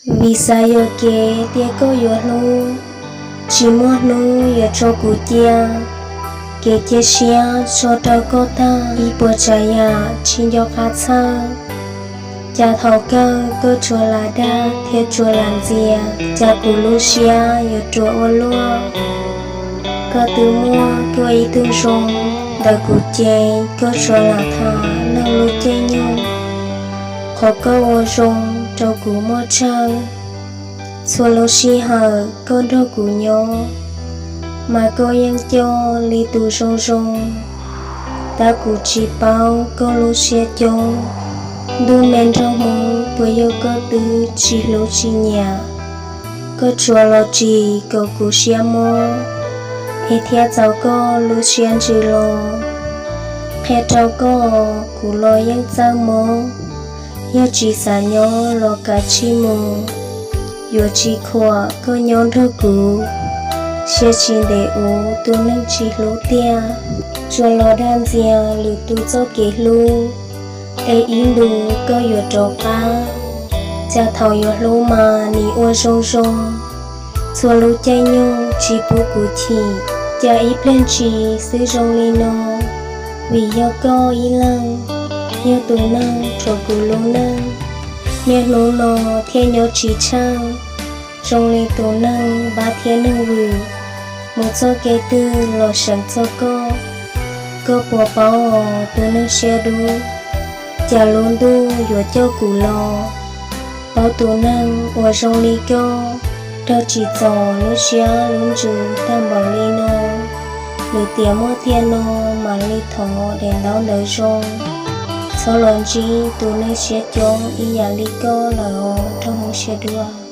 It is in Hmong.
Vim xav yuam kev tias koj yuav hlub, tsis muaj hnub yuav tso kuv cia. Kev cia siab tso rau koj tag, ib puas tsav yam tsis nco qab txhawj. Cas thaum kawg koj tsuas lam dag thiab tsuas lam ntxias, cas kuv lub siab yuav ruam ua luaj. Koj twb muaj koj ib tug zoo, ntawm kuv ces koj tsuas lam tham luag lub caij nyoog. Qhov koj ua zoo rau kuv muaj tsawg, txhua lub sij hawm koj nrog kuv nyob, mas koj yeej coj li tus zoo zoo. Tab kuv tsis paub koj lub siab coob, ntuj me nraug hmoob puas yog koj twb tsis hlub tsis nyiam. Koj tsuas los tsim kom kuv siab mob, es thiaj txaus koj lub siab ntsws los. Qhia rau koj, kuv los yeej txawj mob, yog tsis xav nyob los kav tsij mus. Yuav tsis khuam koj nyob nrog kuv, siab tsis ntev ua tus neeg tsis hlub tiag. Tsuas los dag ntxias lwm tus txoj kev hlub, es ib ntus koj yuav rov qab. Cas thaum yuav hlub mas nim ua zoo zoo, txhua lub caij nyoog tsis pub kuv chim. Cas ib pliag ntsis xwb zoo li no, vim yog koj ib leeg, yog tus neeg rhuav kuv lub neej. Niaj hnub no thiaj nyob tsis tsheej, zoo li tus neeg npab thiab neeg vwm, mus txoj kev twg los seev txog koj. Koj puas paub os tus neeg siab dub, cas lub ntuj yuav coj kuv los. Paub tus neeg uas zoo li koj, raug tsim txom lub siab lub ntsws tag npaum li no. Lwm tiam muaj tiag no, mam li thov daim ntaub ntawv zoo. Txhob los ntsib tus neeg siab coob ib yam li koj lawm os nraug hmoob siab dub.